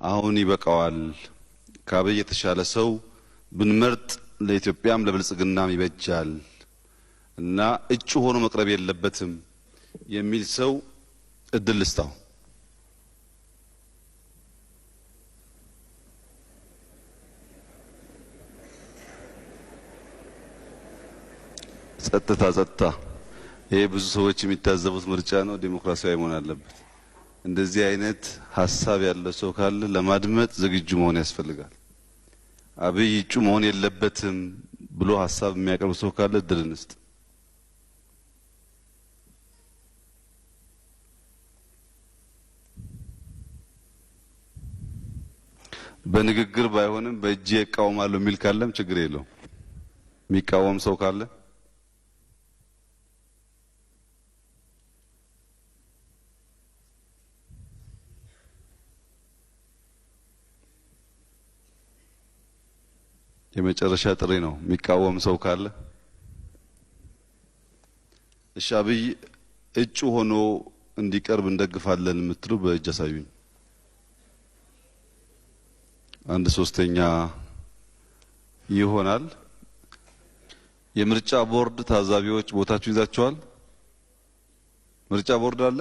አሁን ይበቃዋል፣ ከአብይ የተሻለ ሰው ብንመርጥ ለኢትዮጵያም ለብልጽግናም ይበጃል እና እጩ ሆኖ መቅረብ የለበትም የሚል ሰው እድል ልስጣው። ጸጥታ ጸጥታ። ይሄ ብዙ ሰዎች የሚታዘቡት ምርጫ ነው። ዴሞክራሲያዊ መሆን አለበት። እንደዚህ አይነት ሀሳብ ያለው ሰው ካለ ለማድመጥ ዝግጁ መሆን ያስፈልጋል። አብይ እጩ መሆን የለበትም ብሎ ሀሳብ የሚያቀርብ ሰው ካለ እድል እንስጥ። በንግግር ባይሆንም በእጅ እቃወማለሁ የሚል ካለም ችግር የለውም። የሚቃወም ሰው ካለ የመጨረሻ ጥሪ ነው። የሚቃወም ሰው ካለ እሺ፣ አብይ እጩ ሆኖ እንዲቀርብ እንደግፋለን የምትሉ በእጅ አሳዩኝ። አንድ ሶስተኛ ይሆናል። የምርጫ ቦርድ ታዛቢዎች ቦታችሁ ይዛችኋል። ምርጫ ቦርድ አለ።